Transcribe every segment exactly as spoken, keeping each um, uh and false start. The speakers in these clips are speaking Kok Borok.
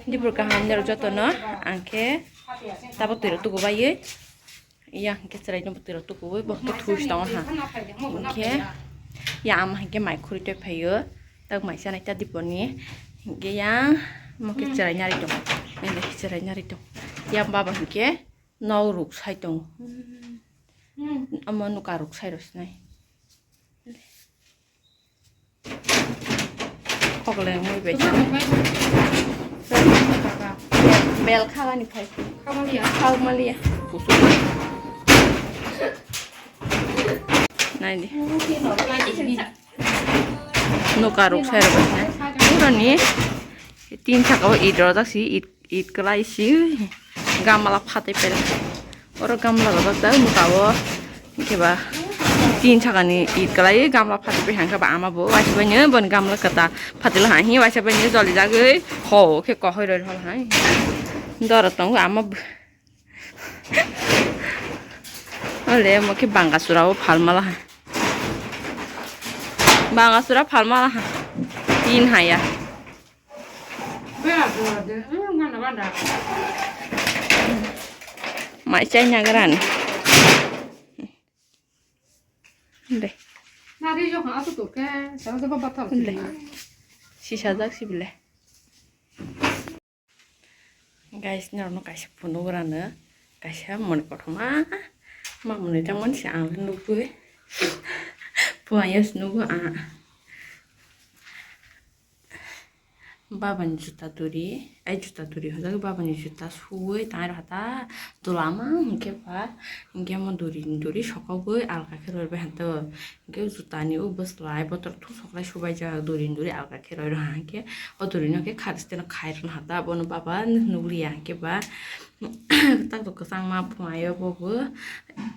Dipur kaham nero jotono, ang khe tabuk twirok tuku baiwi. Ya hwnkhe chwraino bo twirok tukuwi bo hwnkhe thuis tongo ha. Hwnkhe ya ama hwnkhe mai khurui tei phaio. Tak mai chanai ta Dipurni. Hwnkhe ya mo khe chwraina ri tongo. Nini khe chwraina ri tongo. Ya baba hwnkhe nok ruk sai tongo. Omo nuka ruk sai rw sinai. Kokleng mui bai. Bel khabani phai. Khamalia. Khamalia. Nai di. Nuka ruk sai rok bai. Purani tin saka o it rojak si it. It kwlai si gamla phatwi pele. Oro gamla rok jak muta o. Hwnkhe ba tin sakani it kwlai gamla phatwi pele hwnkhe ba ama bo waisa bai ni bon gamla kwtal phatwi la hai waisa bai ni joli jagwi ho khe kohoi roi hol hai. Doro tongo ama bo. Ole mo khe banga sura o phal mala hai. Banga sura phal mala hai. Tin haya. Mai chai nagra ni. De. De. Sisa jak si bile. Guys, norokno kaisa phunuk rano, kaisa moni kothoma, ma moni tangmani se ang nugwi. Puayo se nugo ang. Babani juta duri, ai juta duri hojak, babani juta suwi tangai rw hata, dulama hwnkhe ba, hwnkhe mo duri, duri sokogwi alka khe rw bai hata. Hwnkhe o jutani o bwslai botorok thung soklai subaijak, duri duri alka khe roi rw ha. Hwnkhe o durino khe kharsteno khai rwna ha ta, bono baba nukliya. Hwnkhe ba tak tok kwchangma phunaio bobo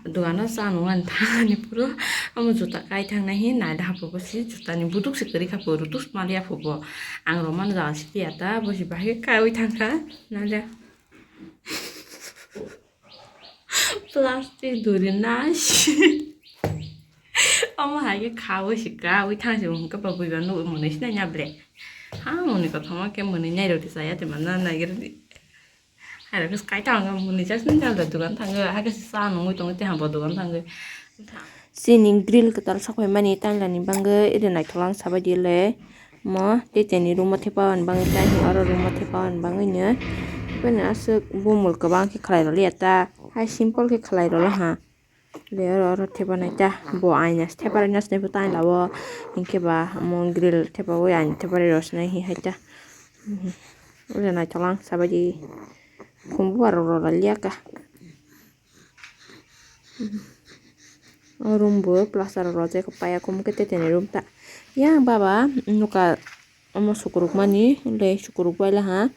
dogano cha nungna thani phuru omo juta kai thangnai hin naida haphuru se jutani buduk se kwrwi kha phuru tus maliya phubo ang romano jaga siliya ta, bosi bahai khe kaiwi thangkha naida. Plastic duri nai. Omo hai khe khaui si kaui thang si hwnkhe ba buiba nugui mwnwi sinai ya ble. Ha mwnwi kothoma khe mwnwi nai rw di chaya te manna nai gari di. Hai rw khe kai thang mwnwi chasni jal da dugan thango ha khe sa nungui tongo te hambo dugan thango. Chini grill kwtal sokphaimani tanglani bagwi ede naitholang sabaidi le mo teteni room o thepa hwn bagwi tei oro room o thepa hwn bagwi no. Bini aswk bumul kwbang khe khlai rwliya ta hai simple khe khlai rwlaha. Le oro oro thepa nai ta bo aina thepa rwna swnai bo ta aina o hinkhe ba mo grill thepa wi aina thepa rw rw swnai hi hai ta. Ede naitholang sabaidi khumbu aro rw rwliya ka. O room bo plaster rok rwjak paya kum khe teteni room ta. Yang baba nukha omo sukuruk mani le sukuruk bai laha.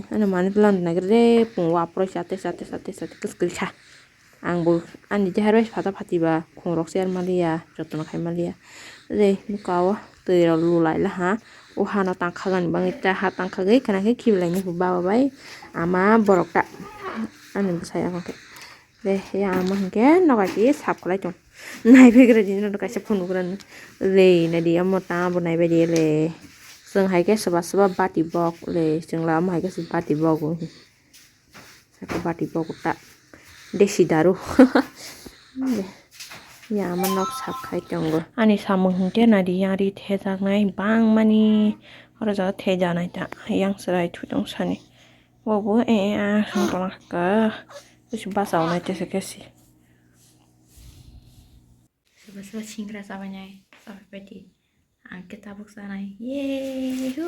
Ano mani plan nagre pung waproi sate sate sate sate kwskwrwi kha. Ang bo ani jehar bai phata phati ba khung rok share maliya jotono khai maliya. Le nukha o twi rok lulai laha. O hano tangkha gani bagwi ta ha tangkha gwi khna khe khibilaini bo baba bai ama borok ta ani bwsai abo khe. De ya ama hinkhe nogai sap khlai tong. Nai begra di no kaisa phunuk rano. Le nai di amo ta bo nai bai di le. Chwng hai khe soba soba bati bok le chwng la amo hai khe se bati bok. Saka bati bok ta. Desi daru. Ya ama nok sap khai tongo. Ani samung hinkhe nai di yang ri thejaknai bang mani. Oro jaga thejanai ta yang chwrai thu tong sani. Bobo e e a song tong kha. Bisi basa onai tese kesi. Soba soba singra chabainai chabai baidi. Ang khe tabuk chanai. Ye hu.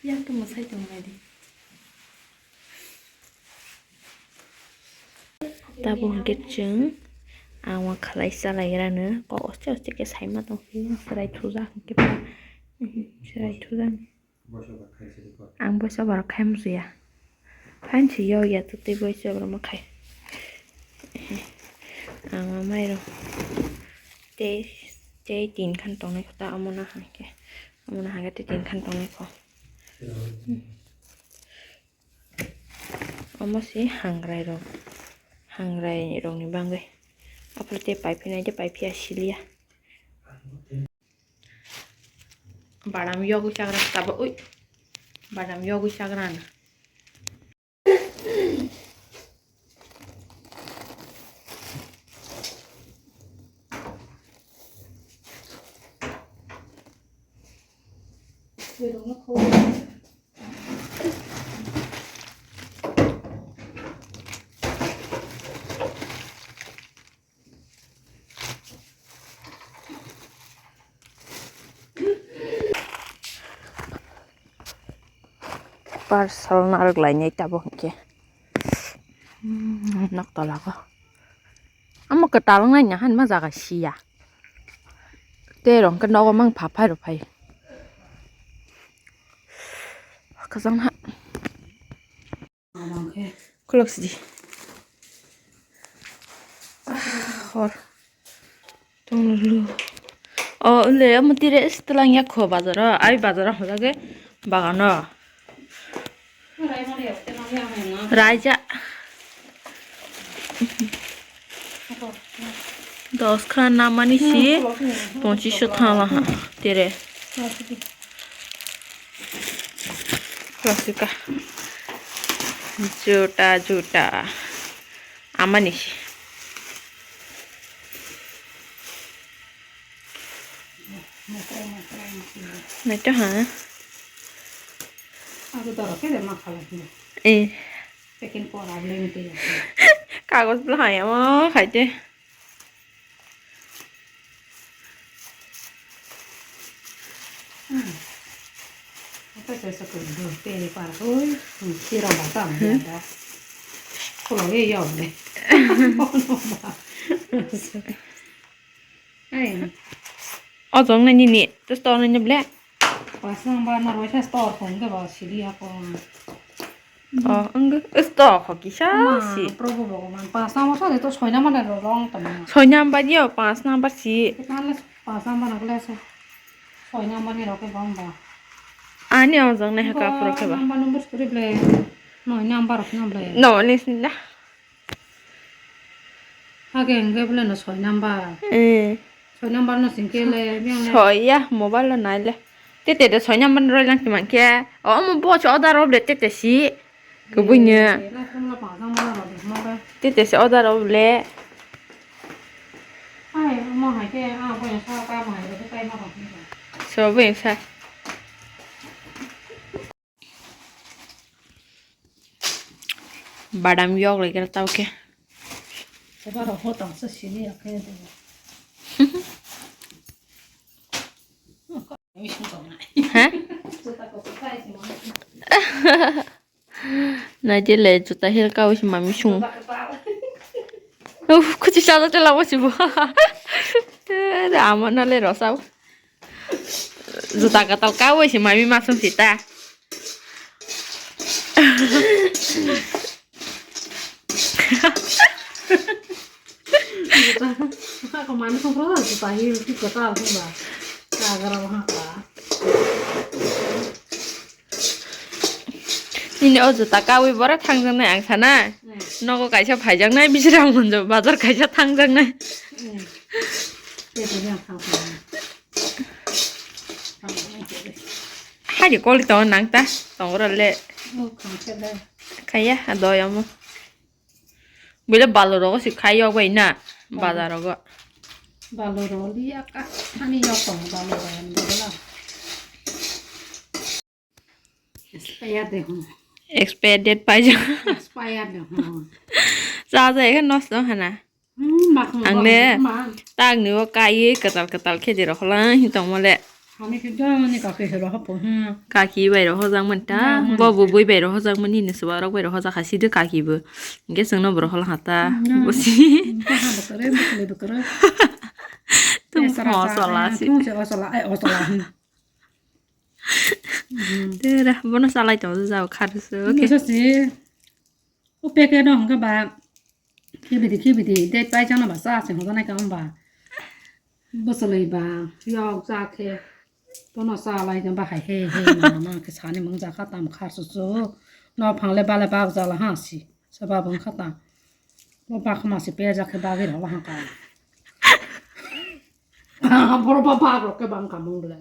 Yang to mwsai tong baidi. Tabuk hwnkhe chwng ang khalai chalai rano kok oste oste khe saima tong phio chwrai thujak hwnkhe ba chwrai thujak. Ang boisa borok khai musuya. Phan si yo ya tu tei boisa borok ma khai. Ang amai rok tei tei tin khan tongnai kho ta omo na hai khe. Omo na hai khe tei tin khan tongnai kho. Omo si hangrai rok. Hangrai rok ni bangwi. Aphuru tei paiphinai tei paiphiya siliya. Badam yogwi chagra tabo, ui. Badam yogwi chagra na. Parcel narwk lainai tabuk hwnkhe. Hmm, nok tola o. Omo kwtal wngnaini hwnma jaga siya. Tei rok hwnkhe nogo mang pha phai rw phai. Kwchang ha. Khulok sidi. Ah, hor. Tong lulu. O, le, omo tire is twlang yak kho bazaro. Ai bazaro hojage bagano. Raija. Dos kha namani si, ponchish thala ha, tire. Klasika. Juta, juta. Amani si. Naito ha. Aku dorok khe ma khala khe. Eh. Pekin pora bleng te. Kagoj lo hai amo khaite. Hmm. Apa saya sekel dulu tele parkoi. Hmm, kira batam ya dah. Kalau ya ya deh. Ai. O jong nai nini, to store nai ble. Pas number na roi sa store phone ke ba sili ako. O, ang store kho kisa si. Probo Bhagwan, pas number sa de to soi number na rong tama. Soi number yo, pas number si. Pas number na kle sa. Soi number ni rok ke bang ba. Ani o jong nai ha ka pro ke ba. Number number suri ble. Noi number rok na ble. No, ni sinda. Hake hwnkhe bole no soi number. Eh. Soi number no singkhe le, biyang le. Soi ya, mobile lo nai le. Tete de soi number roi lang tongma khe. O, omo bo se order rw le tete si. Kubui no. Eh, la kum la pa jang ma rw de, mo be. Tete si order rw le. Ai, mo hai khe, ah, bo ya sa ka mo hai ro kai ma ba. So, bo ya sa. Badam yok lagi tau ke. Coba rokok tangsa sini ya kayak itu. Hah? Naidi le juta hil kau si mami sung. Uf, kuchi sada tela bo si bo. Ama na le rosau. Juta katal kawi si mami masung sita. Ako mami sung pro juta hil si katal sung ba. Kagra ha ka. Nini o juta kawi bora thangjaknai ang sana. Hmm. Nogo kaisa phaijaknai, Bisramganj bazar kaisa thangjaknai. Hmm. Tei tei yang thang thang. Thang thang tei. Hari koli tongo nang ta, tongo rale. Oh, khang se da. Kaya, a doyamo. Bile balo rogo si khai yok bai na, balo. Bazar rogo. Balo ro liya ka, ani yok tongo balo ro ani bela. Expire de ho. Expire date paijak. Expire de ho. Chaja ekhe nosto hana. Hmm, mak mo angle mak. Tagni o kaiwi kwtal kwtal khe de rokhola hi tongmole. Hani khe jani kaki se rohopo, hmm. Kaki bai rohojak manta. Hmm. Bo bui bai rohojak mani ni suba rok bai rohojak ha sidi kaki bo. Hingke chwngno bo rohola hata. Hmm. Bosi. Hmm, kaha bo kare, bo kale bo kare. Tum. Eh, sara sa, osola eh, si. Tum se osola, eh, osola, hmm. Tera, bono salai tongo jao kharsu. Oke. Nisa si. O packet no hwnka ba. Khibidi, khibidi. Date paijak no ba cha se hwnka nai ka ba. Bwswlwi ba. Yok ja khe. Bono salai no ba hai he he ma ma khe sani mung ja kha tam kharsu su. No phangle bale bak jala ha si. Sa ba bung kha ta. Bo ba khama si pe ja khe bagwi rok ha ka. Boro ba bak rok khe bang kha mung le.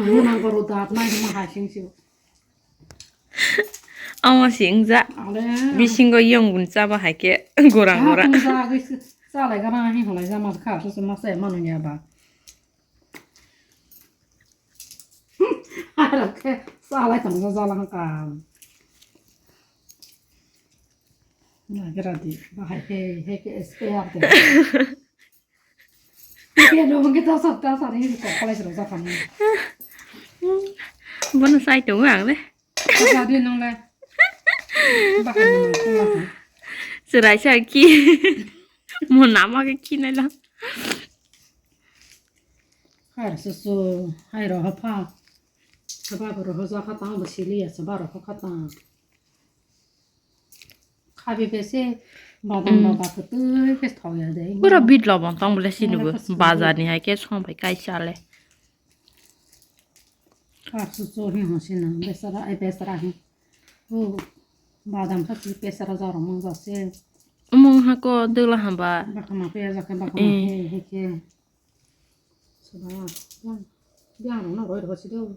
Mano nang goro dat nai ma hai sing sio. Omo si wngja. Ale. Bisingo yong gun chaba hai khe gorang gorang. Tong ja gwi chalai gana hi holai ja ma kha so ma se mano ya ba. Aro khe chalai tong ja jala ka. Na gra di ba hai he he ke es pe ar de. Ke no ke ta sab ta sa ni ko khalai sro ja khan. Bono sai tongo ang le. Sa di nang le. Ba khan no ko la. Chwrai sa ki. Mo nama ke ki nai la. Hai susu hai ro ha pha. Saba ro ho ja kha ta ba sili ya saba ro kha ta. Khabe bese badam ba bakhe twi khe thoya de. Pura bit lobong tong bole sini bo. Bazar ni hai khe song bai kai chale. Kha su su hi ho sina besara ai besara hi. O badam kha twi besara jaro mang jase. Umung ha ko dela hamba. Bakha ma pe ja khe bakha ma he he khe. Saba ya ya ro na roi ro si do.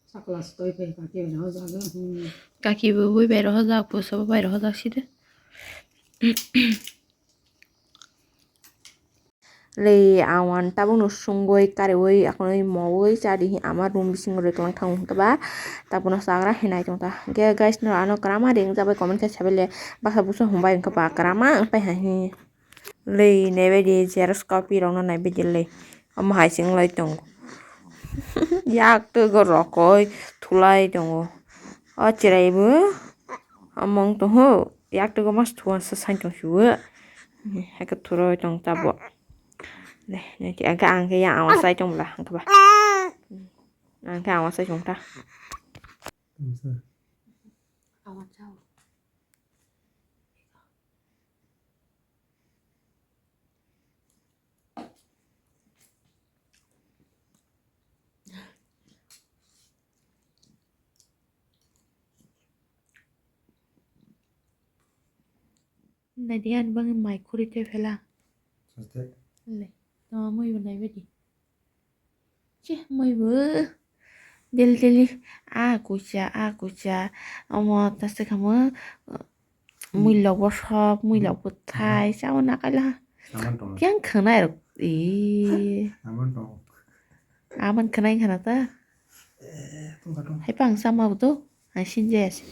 Sakla sitoi phai kaki bai rohorjak. Kaki bo bui bai rohorjak, pusa bo bai rohorjak side. Lei awan tabukno sungwi kariwi akonwi mowoi chadi ama room bisingo rwklang thango hwnkhe ba tabukno chagra hinai tongkha. Hwnkhe guys no ano kwrama ring jabai comment khe sabaile baksa busa humbai hwnkhe ba kwrama wngpai hai. Lei naibaidi xerox copy rokno naibaidi lei. Omo hai se wnglai tongo. Yak twi go rokoi thulai tongo. O chwrai bo omo wng tong ho. Yak twi go mas thuwa sa sai tong siwo. Hai khe thuroi tong tabuk. Le, nai ti ang khe, ang khe yang awan sai tong bwla, ang khe ba. Ang khe awan sai tong ta. Awan sao. Naidi ani bagwi mai khuri tei phela. Saste. Le, tama mui bo naibaidi. Che, mui bo. Deli deli. A kucha, a kucha. Omo taste kamo. Mui lok bosok, mui lok bwthai. Chao na kaila. Aman tong. Yang khwnai rok. Ee. Aman tong. Aman khwnai khana ta. Eh, tong ka tong. Hai pang sama bo to. Hai sinjes.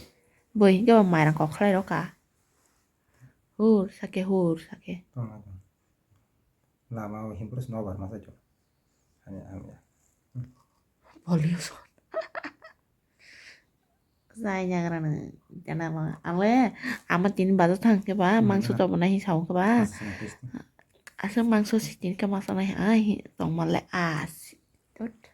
Boi, gaba mairang kok khlai rok ka. Hur sake, hur sake. Tong na tong. Lama o himpuru snobar masa jo. Ani ang ya. Pollution. Zai nyagra nang jana ma. Ale ama tini bajo thang ke ba, mangso to bona hi sao ke ba. Asa mangso si tini ke masa nai ai tong male as. Tot.